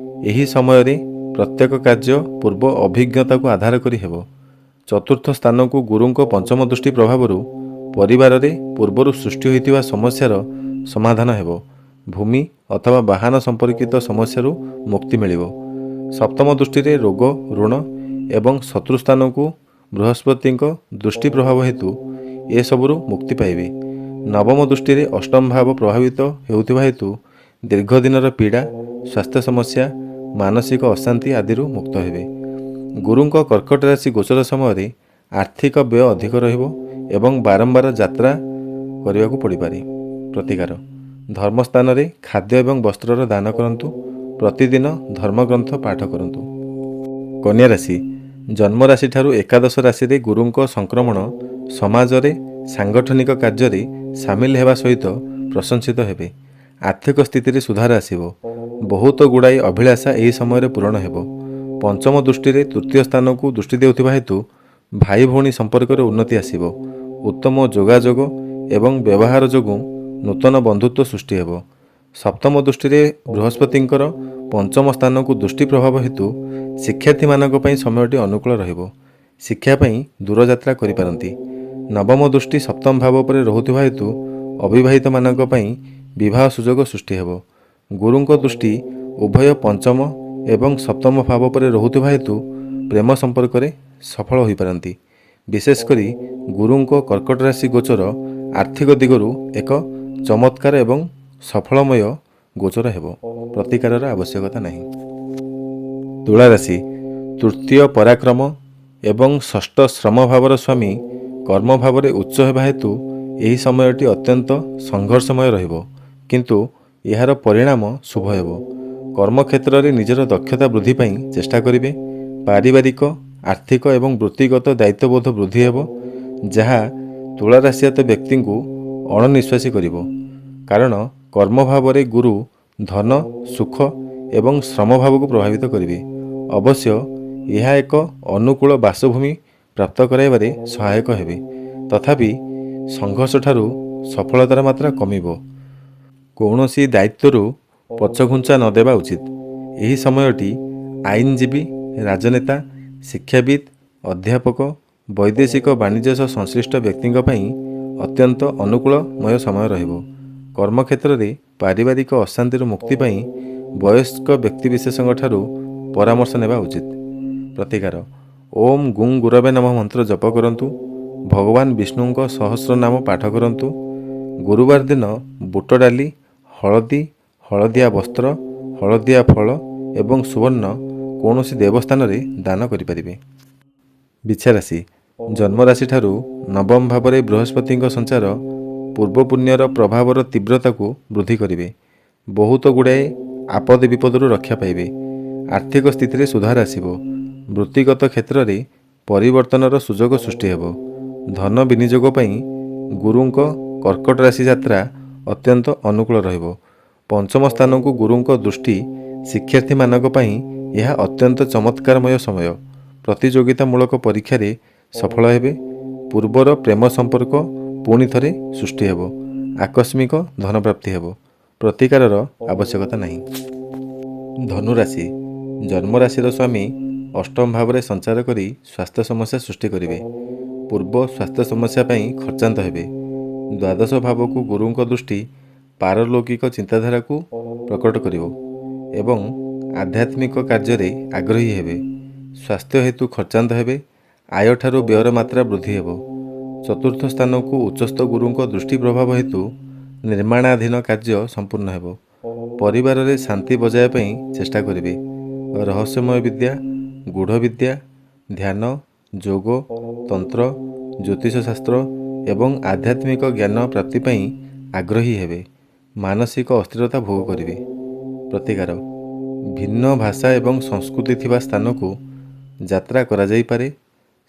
ଏହି ସମୟରେ ପ୍ରତ୍ୟେକ କାର୍ଯ୍ୟ ପୂର୍ବ ଅଭିଜ୍ଞତାକୁ ଆଧାର କରି ହେବ। ଚତୁର୍ଥ ସ୍ଥାନକୁ ଗୁରୁଙ୍କ ପଞ୍ଚମ ଦୃଷ୍ଟି ପ୍ରଭାବରୁ ପରିବାରରେ ପୂର୍ବରୁ ସୃଷ୍ଟି ହୋଇଥିବା ସମସ୍ୟାର ସମାଧାନ ହେବ। ଭୂମି ଅଥବା ବାହନ ସମ୍ପର୍କିତ ସମସ୍ୟାରୁ ମୁକ୍ତି ମିଳିବ। ସପ୍ତମ ଦୃଷ୍ଟିରେ ରୋଗ, ଋଣ ଏବଂ ଶତ୍ରୁ ସ୍ଥାନକୁ ବୃହସ୍ପତିଙ୍କ ଦୃଷ୍ଟି ପ୍ରଭାବ ହେତୁ ଏସବୁରୁ ମୁକ୍ତି ପାଇବେ। ନବମ ଦୃଷ୍ଟିରେ ଅଷ୍ଟମ ଭାବ ପ୍ରଭାବିତ ହେଉଥିବା ହେତୁ ଦୀର୍ଘ ଦିନର ପୀଡ଼ା, ସ୍ୱାସ୍ଥ୍ୟ ସମସ୍ୟା, ମାନସିକ ଅଶାନ୍ତି ଆଦିରୁ ମୁକ୍ତ ହେବେ। ଗୁରୁଙ୍କ କର୍କଟ ରାଶି ଗୋଚର ସମୟରେ ଆର୍ଥିକ ବ୍ୟୟ ଅଧିକ ରହିବ ଏବଂ ବାରମ୍ବାର ଯାତ୍ରା କରିବାକୁ ପଡ଼ିପାରେ। ପ୍ରତିକାର, ଧର୍ମସ୍ଥାନରେ ଖାଦ୍ୟ ଏବଂ ବସ୍ତ୍ରର ଦାନ କରନ୍ତୁ। ପ୍ରତିଦିନ ଧର୍ମଗ୍ରନ୍ଥ ପାଠ କରନ୍ତୁ। କନ୍ୟା ରାଶି, ଜନ୍ମରାଶିଠାରୁ ଏକାଦଶ ରାଶିରେ ଗୁରୁଙ୍କ ସଂକ୍ରମଣ ସମାଜରେ ସାଂଗଠନିକ କାର୍ଯ୍ୟରେ ସାମିଲ ହେବା ସହିତ ପ୍ରଶଂସିତ ହେବେ। ଆର୍ଥିକ ସ୍ଥିତିରେ ସୁଧାର ଆସିବ। ବହୁତ ଗୁଡ଼ାଏ ଅଭିଳାଷା ଏହି ସମୟରେ ପୂରଣ ହେବ। ପଞ୍ଚମ ଦୃଷ୍ଟିରେ ତୃତୀୟ ସ୍ଥାନକୁ ଦୃଷ୍ଟି ଦେଉଥିବା ହେତୁ ଭାଇ ଭଉଣୀ ସମ୍ପର୍କରେ ଉନ୍ନତି ଆସିବ। ଉତ୍ତମ ଯୋଗାଯୋଗ ଏବଂ ବ୍ୟବହାର ଯୋଗୁଁ ନୂତନ ବନ୍ଧୁତ୍ୱ ସୃଷ୍ଟି ହେବ। ସପ୍ତମ ଦୃଷ୍ଟିରେ ବୃହସ୍ପତିଙ୍କର ପଞ୍ଚମ ସ୍ଥାନକୁ ଦୃଷ୍ଟି ପ୍ରଭାବ ହେତୁ ଶିକ୍ଷାର୍ଥୀମାନଙ୍କ ପାଇଁ ସମୟଟି ଅନୁକୂଳ ରହିବ। ଶିକ୍ଷା ପାଇଁ ଦୂରଯାତ୍ରା କରିପାରନ୍ତି। ନବମ ଦୃଷ୍ଟି ସପ୍ତମ ଭାବ ଉପରେ ରହୁଥିବା ହେତୁ ଅବିବାହିତମାନଙ୍କ ପାଇଁ ବିବାହ ସୁଯୋଗ ସୃଷ୍ଟି ହେବ। ଗୁରୁଙ୍କ ଦୃଷ୍ଟି ଉଭୟ ପଞ୍ଚମ ଏବଂ ସପ୍ତମ ଭାବ ଉପରେ ରହୁଥିବା ହେତୁ ପ୍ରେମ ସମ୍ପର୍କରେ ସଫଳ ହୋଇପାରନ୍ତି। ବିଶେଷ କରି ଗୁରୁଙ୍କ କର୍କଟ ରାଶି ଗୋଚର ଆର୍ଥିକ ଦିଗରୁ ଏକ ଚମତ୍କାର ଏବଂ ସଫଳମୟ ଗୋଚର ହେବ। ପ୍ରତିକାରର ଆବଶ୍ୟକତା ନାହିଁ। ତୁଳା ରାଶି, ତୃତୀୟ ପରାକ୍ରମ ଏବଂ ଷଷ୍ଠ ଶ୍ରମ ଭାବର ସ୍ୱାମୀ କର୍ମ ଭାବରେ ଉଚ୍ଚ ହେବା ହେତୁ ଏହି ସମୟଟି ଅତ୍ୟନ୍ତ ସଂଘର୍ଷମୟ ରହିବ, କିନ୍ତୁ ଏହାର ପରିଣାମ ଶୁଭ ହେବ। କର୍ମକ୍ଷେତ୍ରରେ ନିଜର ଦକ୍ଷତା ବୃଦ୍ଧି ପାଇଁ ଚେଷ୍ଟା କରିବେ। ପାରିବାରିକ, ଆର୍ଥିକ ଏବଂ ବୃତ୍ତିଗତ ଦାୟିତ୍ୱବୋଧ ବୃଦ୍ଧି ହେବ, ଯାହା ତୁଳା ରାଶିଜାତ ବ୍ୟକ୍ତିଙ୍କୁ ଅଣନିଶ୍ୱାସୀ କରିବ, କାରଣ କର୍ମଭାବରେ ଗୁରୁ ଧନ, ସୁଖ ଏବଂ ଶ୍ରମଭାବକୁ ପ୍ରଭାବିତ କରିବେ। ଅବଶ୍ୟ ଏହା ଏକ ଅନୁକୂଳ ବାସଭୂମି ପ୍ରାପ୍ତ କରାଇବାରେ ସହାୟକ ହେବେ, ତଥାପି ସଂଘର୍ଷଠାରୁ ସଫଳତାର ମାତ୍ରା କମିବ। କୌଣସି ଦାୟିତ୍ୱରୁ ପଛଘୁଞ୍ଚା ନ ଦେବା ଉଚିତ। ଏହି ସମୟଟି ଆଇନଜୀବୀ, ରାଜନେତା, ଶିକ୍ଷାବିତ୍, ଅଧ୍ୟାପକ, ବୈଦେଶିକ ବାଣିଜ୍ୟ ସହ ସଂଶ୍ଳିଷ୍ଟ ବ୍ୟକ୍ତିଙ୍କ ପାଇଁ ଅତ୍ୟନ୍ତ ଅନୁକୂଳମୟ ସମୟ ରହିବ। କର୍ମକ୍ଷେତ୍ରରେ ପାରିବାରିକ ଅଶାନ୍ତିରୁ ମୁକ୍ତି ପାଇଁ ବୟସ୍କ ବ୍ୟକ୍ତିବିଶେଷଙ୍କ ଠାରୁ ପରାମର୍ଶ ନେବା ଉଚିତ। ପ୍ରତିକାର, ଓମ୍ ଗୁଂ ଗୁରବେ ନମଃ ମନ୍ତ୍ର ଜପ କରନ୍ତୁ। ଭଗବାନ ବିଷ୍ଣୁଙ୍କ ସହସ୍ର ନାମ ପାଠ କରନ୍ତୁ। ଗୁରୁବାର ଦିନ ବୁଟ ଡାଲି, ହଳଦୀ, ହଳଦିଆ ବସ୍ତ୍ର, ହଳଦିଆ ଫଳ ଏବଂ ସୁବର୍ଣ୍ଣ କୌଣସି ଦେବସ୍ଥାନରେ ଦାନ କରିପାରିବେ। ବିଛା ରାଶି, ଜନ୍ମରାଶିଠାରୁ ନବମ ଭାବରେ ବୃହସ୍ପତିଙ୍କ ସଞ୍ଚାର ପୂର୍ବପୁଣ୍ୟର ପ୍ରଭାବର ତୀବ୍ରତାକୁ ବୃଦ୍ଧି କରିବେ। ବହୁତ ଗୁଡ଼ାଏ ଆପଦ ବିପଦରୁ ରକ୍ଷା ପାଇବେ। ଆର୍ଥିକ ସ୍ଥିତିରେ ସୁଧାର ଆସିବ। ବୃତ୍ତିଗତ କ୍ଷେତ୍ରରେ ପରିବର୍ତ୍ତନର ସୁଯୋଗ ସୃଷ୍ଟି ହେବ। ଧନ ବିନିଯୋଗ ପାଇଁ ଗୁରୁଙ୍କ କର୍କଟ ରାଶି ଯାତ୍ରା ଅତ୍ୟନ୍ତ ଅନୁକୂଳ ରହିବ। ପଞ୍ଚମ ସ୍ଥାନକୁ ଗୁରୁଙ୍କ ଦୃଷ୍ଟି ଶିକ୍ଷାର୍ଥୀମାନଙ୍କ ପାଇଁ ଏହା ଅତ୍ୟନ୍ତ ଚମତ୍କାରମୟ ସମୟ। ପ୍ରତିଯୋଗିତାମୂଳକ ପରୀକ୍ଷାରେ ସଫଳ ହେବେ। ପୂର୍ବର ପ୍ରେମ ସମ୍ପର୍କ ପୁଣି ଥରେ ସୃଷ୍ଟି ହେବ। ଆକସ୍ମିକ ଧନପ୍ରାପ୍ତି ହେବ। ପ୍ରତିକାରର ଆବଶ୍ୟକତା ନାହିଁ। ଧନୁରାଶି, ଜନ୍ମରାଶିର ସ୍ୱାମୀ ଅଷ୍ଟମ ଭାବରେ ସଞ୍ଚାର କରି ସ୍ୱାସ୍ଥ୍ୟ ସମସ୍ୟା ସୃଷ୍ଟି କରିବେ। ପୂର୍ବ ସ୍ୱାସ୍ଥ୍ୟ ସମସ୍ୟା ପାଇଁ ଖର୍ଚ୍ଚାନ୍ତ ହେବେ। ଦ୍ୱାଦଶ ଭାବକୁ ଗୁରୁଙ୍କ ଦୃଷ୍ଟି ପାରଲୌକିକ ଚିନ୍ତାଧାରାକୁ ପ୍ରକଟ କରିବ ଏବଂ ଆଧ୍ୟାତ୍ମିକ କାର୍ଯ୍ୟରେ ଆଗ୍ରହୀ ହେବେ। ସ୍ୱାସ୍ଥ୍ୟ ହେତୁ ଖର୍ଚ୍ଚାନ୍ତ ହେବେ। ଆୟଠାରୁ ବ୍ୟୟର ମାତ୍ରା ବୃଦ୍ଧି ହେବ। ଚତୁର୍ଥ ସ୍ଥାନକୁ ଉଚ୍ଚସ୍ଥ ଗୁରୁଙ୍କ ଦୃଷ୍ଟି ପ୍ରଭାବ ହେତୁ ନିର୍ମାଣାଧୀନ କାର୍ଯ୍ୟ ସମ୍ପୂର୍ଣ୍ଣ ହେବ। ପରିବାରରେ ଶାନ୍ତି ବଜାୟ ପାଇଁ ଚେଷ୍ଟା କରିବେ। ରହସ୍ୟମୟ ବିଦ୍ୟା, ଗୂଢ଼ ବିଦ୍ୟା, ଧ୍ୟାନ, ଯୋଗ, ତନ୍ତ୍ର, ଜ୍ୟୋତିଷ ଶାସ୍ତ୍ର ଏବଂ ଆଧ୍ୟାତ୍ମିକ ଜ୍ଞାନ ପ୍ରାପ୍ତି ପାଇଁ ଆଗ୍ରହୀ ହେବେ। ମାନସିକ ଅସ୍ଥିରତା ଭୋଗ କରିବେ। ପ୍ରତିକାର, ଭିନ୍ନ ଭାଷା ଏବଂ ସଂସ୍କୃତି ଥିବା ସ୍ଥାନକୁ ଯାତ୍ରା କରାଯାଇପାରେ।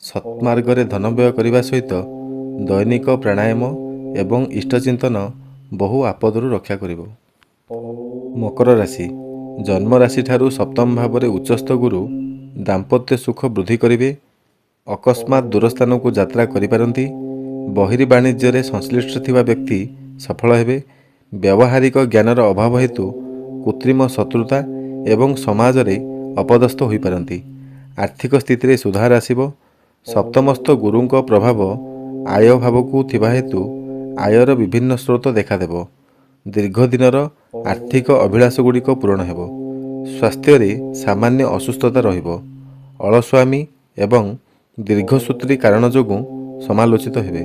ସତ୍ମାର୍ଗରେ ଧନ ବ୍ୟୟ କରିବା ସହିତ ଦୈନିକ ପ୍ରାଣାୟାମ ଏବଂ ଇଷ୍ଟଚିନ୍ତନ ବହୁ ଆପଦରୁ ରକ୍ଷା କରିବ। ମକର ରାଶି, ଜନ୍ମରାଶିଠାରୁ ସପ୍ତମ ଭାବରେ ଉଚ୍ଚସ୍ଥ ଗୁରୁ ଦାମ୍ପତ୍ୟ ସୁଖ ବୃଦ୍ଧି କରିବେ। ଅକସ୍ମାତ୍ ଦୂରସ୍ଥାନକୁ ଯାତ୍ରା କରିପାରନ୍ତି। ବହିର୍ବାଣିଜ୍ୟରେ ସଂଶ୍ଳିଷ୍ଟ ଥିବା ବ୍ୟକ୍ତି ସଫଳ ହେବେ। ବ୍ୟବହାରିକ ଜ୍ଞାନର ଅଭାବ ହେତୁ କୃତ୍ରିମ ଶତ୍ରୁତା ଏବଂ ସମାଜରେ ଅପଦସ୍ଥ ହୋଇପାରନ୍ତି। ଆର୍ଥିକ ସ୍ଥିତିରେ ସୁଧାର ଆସିବ। ସପ୍ତମସ୍ଥ ଗୁରୁଙ୍କ ପ୍ରଭାବ ଆୟ ଭାବକୁ ଥିବା ହେତୁ ଆୟର ବିଭିନ୍ନ ସ୍ରୋତ ଦେଖାଦେବ। ଦୀର୍ଘଦିନର ଆର୍ଥିକ ଅଭିଳାଷଗୁଡ଼ିକ ପୂରଣ ହେବ। ସ୍ୱାସ୍ଥ୍ୟରେ ସାମାନ୍ୟ ଅସୁସ୍ଥତା ରହିବ। ଅଳସୁଆମି ଏବଂ ଦୀର୍ଘସୂତ୍ରୀ କାରଣ ଯୋଗୁଁ ସମାଲୋଚିତ ହେବେ।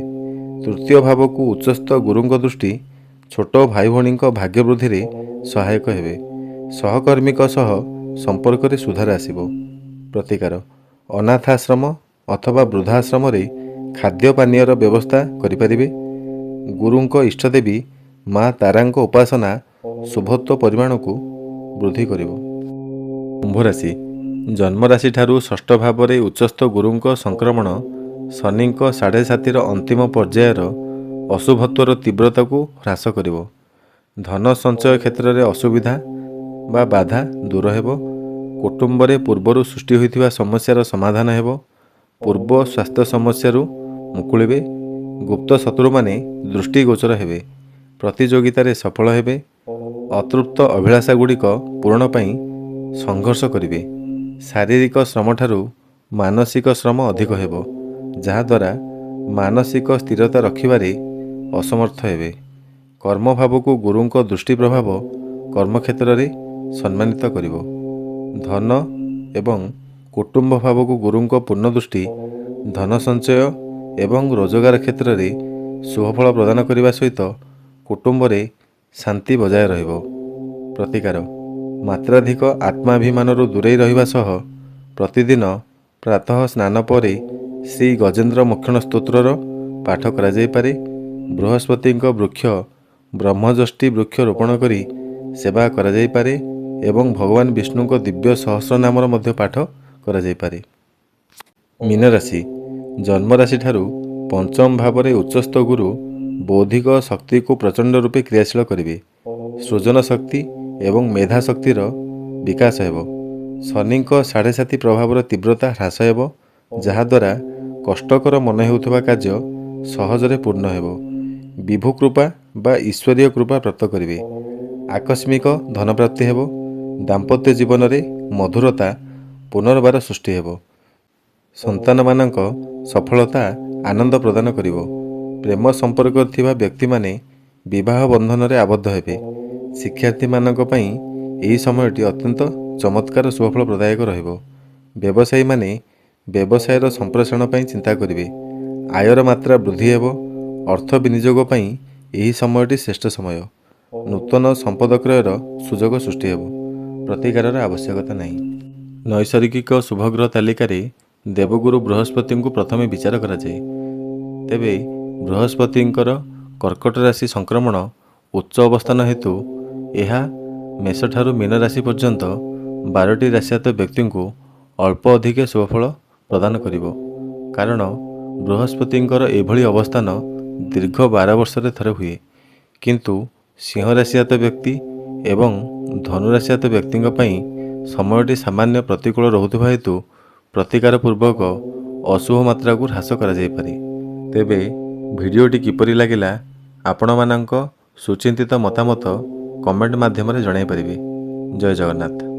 ତୃତୀୟ ଭାବକୁ ଉଚ୍ଚସ୍ଥ ଗୁରୁଙ୍କ ଦୃଷ୍ଟି ଛୋଟ ଭାଇ ଭଉଣୀଙ୍କ ଭାଗ୍ୟ ବୃଦ୍ଧିରେ ସହାୟକ ହେବେ। ସହକର୍ମୀଙ୍କ ସହ ସମ୍ପର୍କରେ ସୁଧାର ଆସିବ। ପ୍ରତିକାର, ଅନାଥାଶ୍ରମ ଅଥବା ବୃଦ୍ଧାଶ୍ରମରେ ଖାଦ୍ୟ ପାନୀୟର ବ୍ୟବସ୍ଥା କରିପାରିବେ। ଗୁରୁଙ୍କ ଇଷ୍ଟଦେବୀ ମା ତାରାଙ୍କ ଉପାସନା ଶୁଭତ୍ୱ ପରିମାଣକୁ ବୃଦ୍ଧି କରିବ। କୁମ୍ଭରାଶି, ଜନ୍ମରାଶିଠାରୁ ଷଷ୍ଠ ଭାବରେ ଉଚ୍ଚସ୍ଥ ଗୁରୁଙ୍କ ସଂକ୍ରମଣ ଶନିଙ୍କ ସାଢ଼େ ସାତିର ଅନ୍ତିମ ପର୍ଯ୍ୟାୟର ଅଶୁଭତ୍ୱର ତୀବ୍ରତାକୁ ହ୍ରାସ କରିବ। ଧନ ସଞ୍ଚୟ କ୍ଷେତ୍ରରେ ଅସୁବିଧା ବା ବାଧା ଦୂର ହେବ। କୁଟୁମ୍ବରେ ପୂର୍ବରୁ ସୃଷ୍ଟି ହୋଇଥିବା ସମସ୍ୟାର ସମାଧାନ ହେବ। ପୂର୍ବ ସ୍ୱାସ୍ଥ୍ୟ ସମସ୍ୟାରୁ ମୁକୁଳିବେ। ଗୁପ୍ତ ଶତ୍ରୁମାନେ ଦୃଷ୍ଟିଗୋଚର ହେବେ। ପ୍ରତିଯୋଗିତାରେ ସଫଳ ହେବେ। ଅତୃପ୍ତ ଅଭିଳାଷାଗୁଡ଼ିକ ପୂରଣ ପାଇଁ ସଂଘର୍ଷ କରିବେ। ଶାରୀରିକ ଶ୍ରମଠାରୁ ମାନସିକ ଶ୍ରମ ଅଧିକ ହେବ, ଯାହାଦ୍ୱାରା ମାନସିକ ସ୍ଥିରତା ରଖିବାରେ ଅସମର୍ଥ ହେବେ। କର୍ମଭାବକୁ ଗୁରୁଙ୍କ ଦୃଷ୍ଟି ପ୍ରଭାବ କର୍ମକ୍ଷେତ୍ରରେ ସମ୍ମାନିତ କରିବ। ଧନ ଏବଂ କୁଟୁମ୍ବ ଭାବକୁ ଗୁରୁଙ୍କ ପୂର୍ଣ୍ଣ ଦୃଷ୍ଟି ଧନ ସଞ୍ଚୟ ଏବଂ ରୋଜଗାର କ୍ଷେତ୍ରରେ ଶୁଭଫଳ ପ୍ରଦାନ କରିବା ସହିତ କୁଟୁମ୍ବରେ ଶାନ୍ତି ବଜାୟ ରହିବ। ପ୍ରତିକାର, ମାତ୍ରାଧିକ ଆତ୍ମାଭିମାନରୁ ଦୂରେଇ ରହିବା ସହ ପ୍ରତିଦିନ ପ୍ରାତଃ ସ୍ନାନ ପରେ ଶ୍ରୀ ଗଜେନ୍ଦ୍ର ମୋକ୍ଷଣ ସ୍ତୋତ୍ରର ପାଠ କରାଯାଇପାରେ। ବୃହସ୍ପତିଙ୍କ ବୃକ୍ଷ ବ୍ରହ୍ମଯଷ୍ଟି ବୃକ୍ଷ ରୋପଣ କରି ସେବା କରାଯାଇପାରେ ଏବଂ ଭଗବାନ ବିଷ୍ଣୁଙ୍କ ଦିବ୍ୟ ସହସ୍ରନାମର ମଧ୍ୟ ପାଠ କରାଯାଇପାରେ। ମୀନରାଶି, ଜନ୍ମରାଶିଠାରୁ ପଞ୍ଚମ ଭାବରେ ଉଚ୍ଚସ୍ଥ ଗୁରୁ ବୌଦ୍ଧିକ ଶକ୍ତିକୁ ପ୍ରଚଣ୍ଡ ରୂପେ କ୍ରିୟାଶୀଳ କରିବେ। ସୃଜନ ଶକ୍ତି ଏବଂ ମେଧା ଶକ୍ତିର ବିକାଶ ହେବ। ଶନିଙ୍କ ସାଢ଼େ ସାତି ପ୍ରଭାବର ତୀବ୍ରତା ହ୍ରାସ ହେବ, ଯାହାଦ୍ୱାରା କଷ୍ଟକର ମନେ ହେଉଥିବା କାର୍ଯ୍ୟ ସହଜରେ ପୂର୍ଣ୍ଣ ହେବ। ବିଭୁ କୃପା ବା ଈଶ୍ୱରୀୟ କୃପା ପ୍ରାପ୍ତ କରିବେ। ଆକସ୍ମିକ ଧନପ୍ରାପ୍ତି ହେବ। ଦାମ୍ପତ୍ୟ ଜୀବନରେ ମଧୁରତା ପୁନର୍ବାର ସୃଷ୍ଟି ହେବ। ସନ୍ତାନମାନଙ୍କ ସଫଳତା ଆନନ୍ଦ ପ୍ରଦାନ କରିବ। ପ୍ରେମ ସମ୍ପର୍କରେ ଥିବା ବ୍ୟକ୍ତିମାନେ ବିବାହ ବନ୍ଧନରେ ଆବଦ୍ଧ ହେବେ। ଶିକ୍ଷାର୍ଥୀମାନଙ୍କ ପାଇଁ ଏହି ସମୟଟି ଅତ୍ୟନ୍ତ ଚମତ୍କାର ଶୁଭଫଳ ପ୍ରଦାୟକ ରହିବ। ବ୍ୟବସାୟୀମାନେ ବ୍ୟବସାୟର ସମ୍ପ୍ରସାରଣ ପାଇଁ ଚିନ୍ତା କରିବେ। ଆୟର ମାତ୍ରା ବୃଦ୍ଧି ହେବ। ଅର୍ଥ ବିନିଯୋଗ ପାଇଁ ଏହି ସମୟଟି ଶ୍ରେଷ୍ଠ ସମୟ। ନୂତନ ସମ୍ପଦ କ୍ରୟର ସୁଯୋଗ ସୃଷ୍ଟି ହେବ। ପ୍ରତିକାରର ଆବଶ୍ୟକତା ନାହିଁ। ନୈସର୍ଗିକ ଶୁଭଗ୍ରହ ତାଲିକାରେ ଦେବଗୁରୁ ବୃହସ୍ପତିଙ୍କୁ ପ୍ରଥମେ ବିଚାର କରାଯାଏ। ତେବେ ବୃହସ୍ପତିଙ୍କର କର୍କଟ ରାଶି ସଂକ୍ରମଣ ଉଚ୍ଚ ଅବସ୍ଥାନ ହେତୁ ଏହା ମେଷଠାରୁ ମୀନ ରାଶି ପର୍ଯ୍ୟନ୍ତ 12ଟି ରାଶିଜାତ ବ୍ୟକ୍ତିଙ୍କୁ ଅଳ୍ପ ଅଧିକେ ଶୁଭଫଳ ପ୍ରଦାନ କରିବ, କାରଣ ବୃହସ୍ପତିଙ୍କର ଏଭଳି ଅବସ୍ଥାନ ଦୀର୍ଘ 12 ବର୍ଷରେ ଥରେ ହୁଏ। କିନ୍ତୁ ସିଂହ ରାଶିଜାତ ବ୍ୟକ୍ତି ଏବଂ ଧନୁ ରାଶିଜାତ ବ୍ୟକ୍ତିଙ୍କ ପାଇଁ ସମୟଟି ସାମାନ୍ୟ ପ୍ରତିକୂଳ ରହୁଥିବା ହେତୁ ପ୍ରତିକାର ପୂର୍ବକ ଅଶୁଭ ମାତ୍ରାକୁ ହ୍ରାସ କରାଯାଇପାରେ। ତେବେ ଭିଡ଼ିଓଟି କିପରି ଲାଗିଲା ଆପଣମାନଙ୍କ ସୁଚିନ୍ତିତ ମତାମତ କମେଣ୍ଟ ମାଧ୍ୟମରେ ଜଣାଇ ପାରିବେ। ଜୟ ଜଗନ୍ନାଥ।